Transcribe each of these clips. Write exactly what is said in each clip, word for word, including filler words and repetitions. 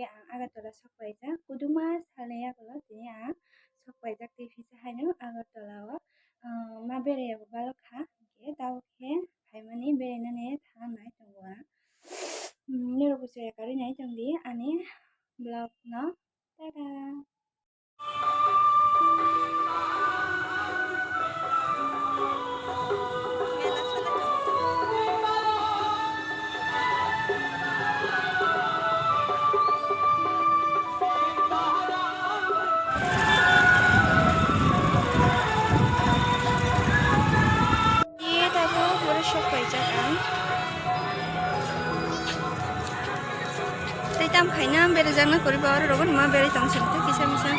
Ang Agartala sok paijak, kuduma salni yagulo tini ang sok paijak tei phisa haino Agartala o, ah, ma beraiya bo balok kha, hinkhe tabuk khe phaimani berainani thang nai tongo ang. Hmm, norok bo chaya karwi nai tongdi ani vlog no. Tada! Ye tabuk borok sok paijak ang. Tei tam khaina berajak na kwrwi ba oro rogo ma berai tong sini tei kisa misa.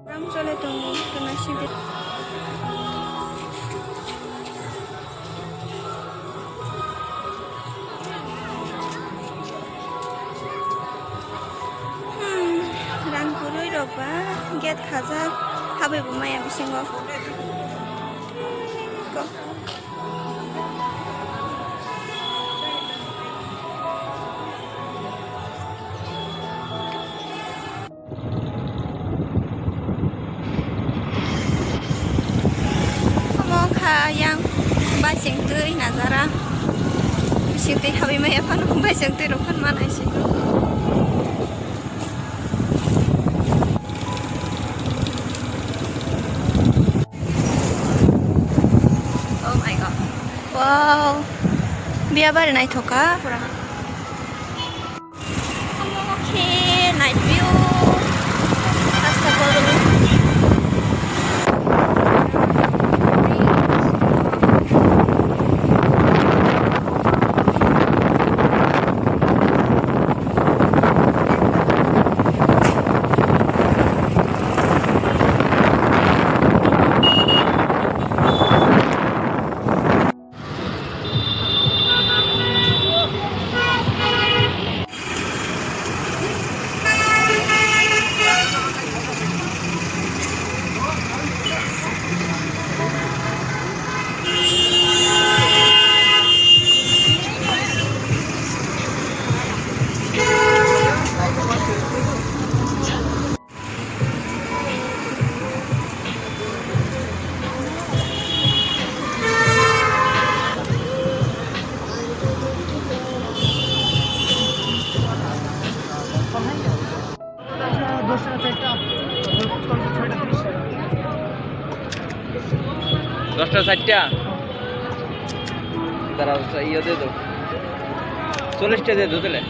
Ram chole tongo kena sidi. Hmm, rang kwrwi rok ba gate khajak, habwi bo maya bisingo. Ko. Omo wngkha yang baising twi najara. Bising twi habwi maya phano baising twi rok phano ma naising. Oh my God. Wow. Biyabari naithok kha pura. Omo khe night view. Rasta bol. দশটা চারটা। দাঁড়াও, ইয়ে দিয়ে দাও। চল্লিশটা দিয়ে দাও তাহলে।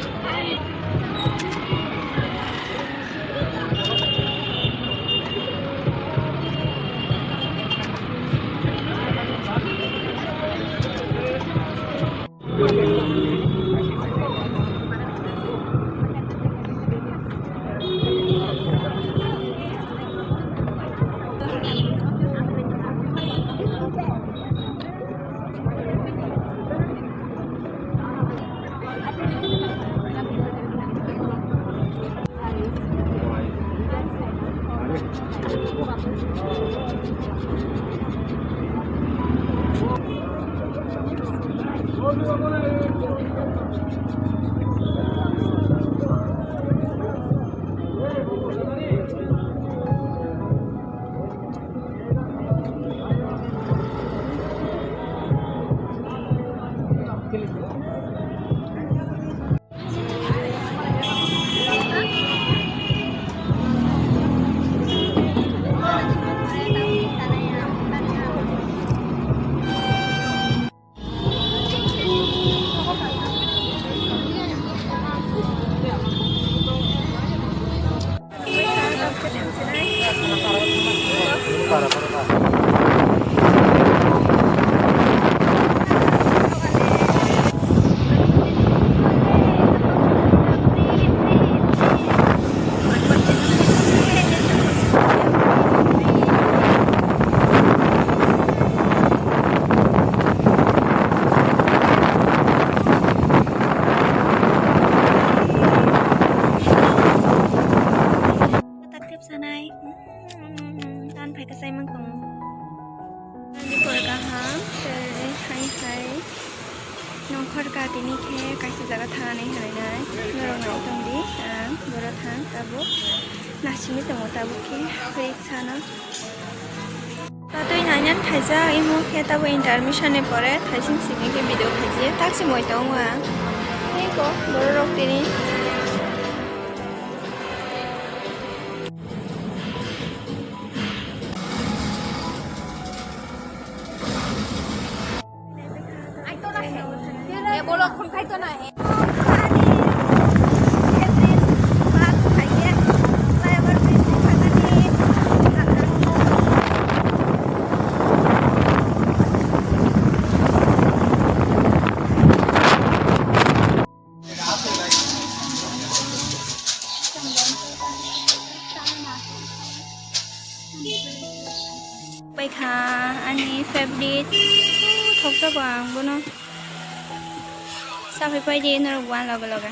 Nongkhor ka tini khe kaisa jaga thangnani hinwi nai norok nai tongdi, ang boro thang tabuk nasingwi tongo tabuk khe riksano. Tatwi nainan khaijak imo khe tabuk intermission ni pore thaising simi khe video khaijak taksi moi tongo ang. Tei ko borok rok tini. Paikha ani favorite, thokjago ang bono. Saphai paidi norok bo ang loge loge.